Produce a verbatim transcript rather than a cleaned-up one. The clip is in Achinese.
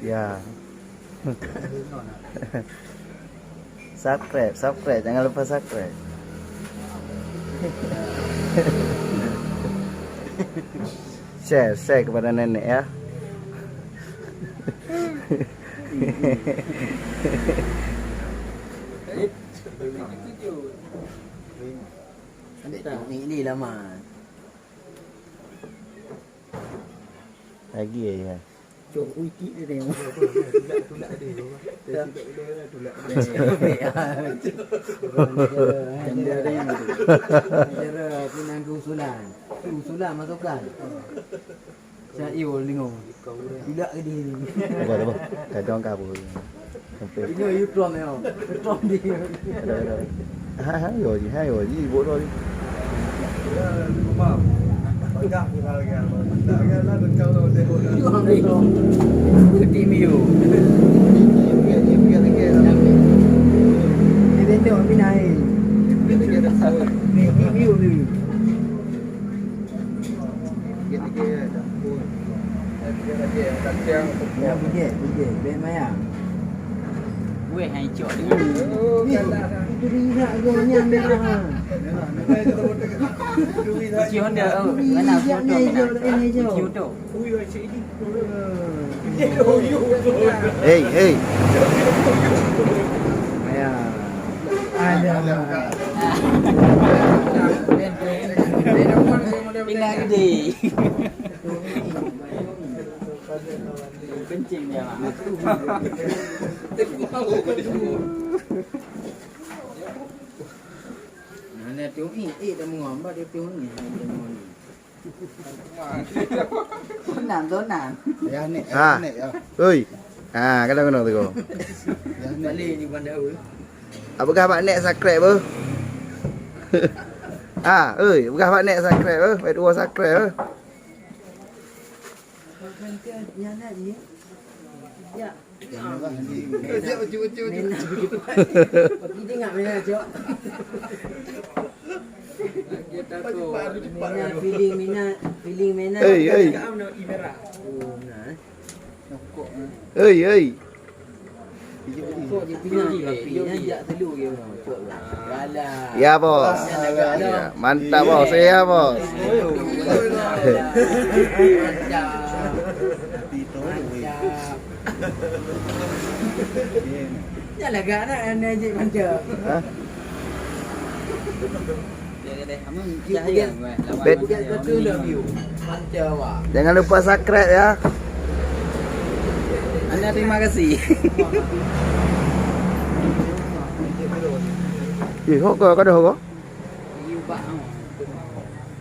Ya. Subscribe, subscribe, jangan lupa subscribe. Share, share kepada nenek ya. Ini lama. Lagi ya. Cok wiki dia tengok. Tulak, tulak dia. Tulak. Janda dia. Janda pinang ke usulan. Usulan masukan. Saya iyo lingo. Tulak ke dia. Apa, apa? Kadang ka apa? Sampai. Ini you Trump ya. Trump dia. Ada, ada. Ha, ha, yo ji, ha, yo ji, buat tu. Keutik miu. Dia tengok minai. Keutik miu ni. Ya, bujek, bujek. Bek maya. Weh, hai cok ni. Itu dah ingat gua ni merah. Uji Honda, oh. Mana uji Honda? Uji Honda. Hei, hei. Ya. Ada. Pindah gede. Kencing dia lah. Nah, nah, tiup ni, eh, dah menguam, bah, dia tiup ni, dah menguam ni. Zonan, zonan. Ya, ni, Ha. ya, ni, ya. Oi. Ha, kena, kena tu. Ya, ni. Balik ni pandai. Apa kah bak nek subscribe, beuh? Ha, oi, apa kah bak nek subscribe, beuh? Baik dua subscribe, beuh? Mina feeling Mina, feeling Mina. Hei, hei. Oh, nah. Hei, hei. Ya, bos. Ya, mantap, bos. Ya, bos. Hah? Bet. Jangan lupa subscribe ya. Anda terima kasih. Eh, hok kau, kau dah hok?